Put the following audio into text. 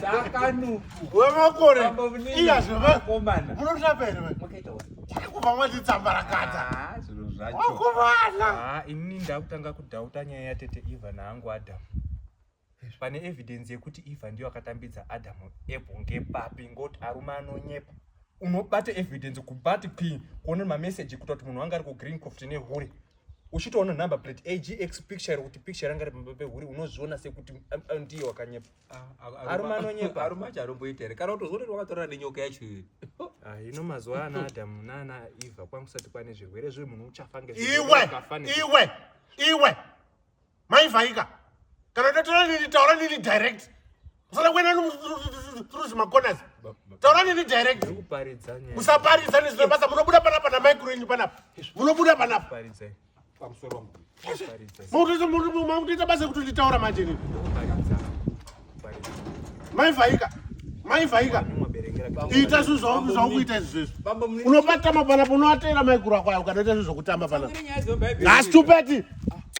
Sakanuku. Wemakore. Baba munini. Iyazve Vakomana. munotamba here we? Makaita wa. Kubva mwati tsamba rakata. Ah, zviro zvacho. Wakomana. Ah, inini ndakutanga kudhauta nyaya yatete Eva naangu Adamu. Pane evidence yekuti Eva ndiyo akatambidza Adamu apple ngepapi ngoti arume anonyepa. Unobata evidence kubati p kuona mameseji kuita kuti munhu wanga ari kuGreencroft nehure. Uchitoona number plate AGX picture kuti picture ranga riri pamba pehure unozviona sekuti ndiye wakanyepa. Arume anonyepa. Arume acho aromboita here? Kana kutozwa kuti wakatorana nenyoka yacho iyoyo. Ah, hino mazuva ana Adamu naana Eva kwanga kusati kwane zvirwere zve munhu uchafa ngezvirwere Iwe, ukafa nezvirwere. iwe, iwe. Maivhaika. Kana unotaura nini taura nini direct. Usada kuenda through zvimacorners. Taura nini direct. Ndiri kuparidza nyaya. Musaparidza nezvino basa munobuda panapa namaikuru enyu panapa. Munobuda panapa. Kuparidza. Pamusoro wangu. Kuparidza. Makutoita basa rekuti nditaura manje nini. Kuparidza. Kuparidza. Maivhaika. Maivhaika. Maberengera Ita zvinhu zvaukuita izvi zvezvi. Baba munini. Unobatama panapa unoatera maikuru ako ayo ukanoita zvinhu zvokutamba panapa. Nyaya dzebhaibheri. Nhasi tupeti.